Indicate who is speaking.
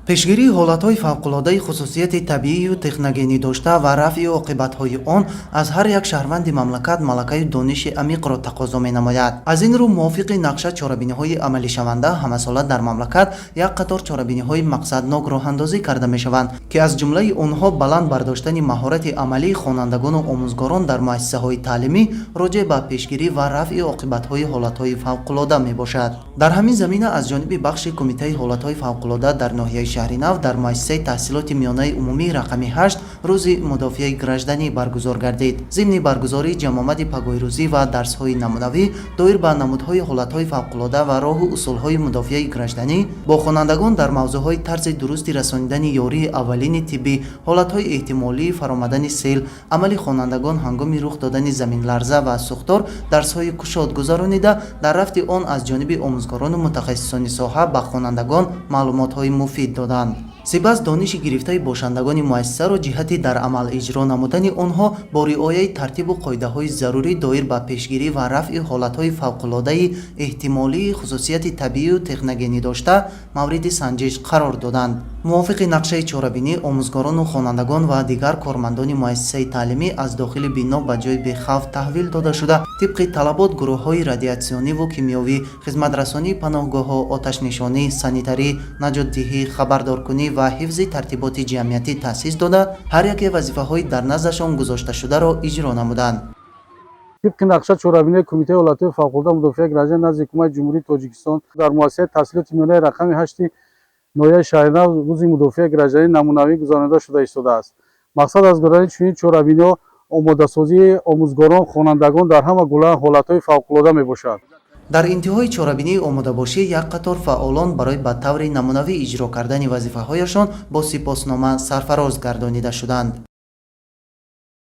Speaker 1: Пешгирии ҳолатҳои фавқулодаи хусусияти табиию техногенӣ дошта ва рафъи оқибатҳои он аз ҳар як шаҳрванди мамлакат малакаю дониши амиқро тақозо менамояд. Аз ин рӯ, мувофиқи нақша чорабиниҳои амалишаванда, ҳамасола дар мамлакат як қатор чорабиниҳои мақсаднок роҳандозӣ карда мешаванд, ки аз ҷумлаи онҳо баланд бардоштани маҳорати амалии хонандагону омӯзгорон дар муассисаҳои таълимӣ роҷеъ ба пешгирӣ ва рафъи оқибатҳои ҳолатҳои фавқулода мебошад. Дар ҳамин замина аз ҷониби бахши Кумитаи ҳолатҳои фавқулода дар ноҳияи Шаҳринав дар муассисаи таҳсилоти миёнаи умумии рақами 8 Рӯзи мудофиаи гражданӣ баргузор гардид. Зимни баргузории ҷамъомади пагоҳирӯзӣ ва дарсҳои намунавӣ доир ба намудҳои ҳолатҳои фавқулода ва роҳу усулҳои мудофиаи гражданӣ бо хонандагон дар мавзӯъҳои тарзи дурусти расонидани ёрии аввалини тиббӣ, ҳолатҳои эҳтимолии фаромадани сел, амали хонандагон ҳангоми рух додани заминларза ва сӯхтор дарсҳои кушод гузаронида, дар рафти он аз ҷониби омӯзгорону мутахассисони соҳа ба хонандагон маълумотҳои муфид доданд. Сипас дониши гирифтаи бошандагони муассисаро ҷиҳати дар амал иҷро намудани онҳо бо риояи тартибу қоидаҳои зарурӣ доир ба пешгирӣ ва рафъи ҳолатҳои фавқулодаи эҳтимолии хусусияти табиию техногенӣ дошта мавриди санҷиш қарор доданд. Мувофиқи нақшаи чорабинӣ, омӯзгорону хонандагон ва дигар кормандони муассисаи таълимӣ аз дохили бино ба ҷои бехавф таҳвил дода шуда, тибқи талабот гурӯҳҳои радиатсиониву кимиёвӣ, хизматрасонии паноҳгоҳҳо, оташнишонӣ, санитарӣ, наҷотдиҳӣ, хабардоркунӣ ва ҳифзи тартиботи ҷамъиятӣ таъсис дода, ҳар яке вазифаҳои дар наздашон гузошташударо иҷро намуданд.
Speaker 2: Тибқи нақша чорабинии Кумитаи ҳолатҳои фавқулода мудофиаи гражданӣ назди Ҳукумати Ҷумҳурии Тоҷикистон дар муассисаи таҳсилоти миёнаи рақами 8-и ноҳияи Шаҳринав Рӯзи мудофиаи гражданӣ намунавӣ гузаронида шуда истодааст. Мақсад аз гузаронидани чунин чорабиниҳо омодасозии омӯзгорон, хонандагон дар ҳама гуна ҳолатҳои фавқулода мебошад.
Speaker 1: Дар интиҳои чорабинии омодабошӣ як қатор фаъолон барои ба таври намунавӣ иҷро кардани вазифаҳояшон бо сипоснома сарфароз гардонида шуданд.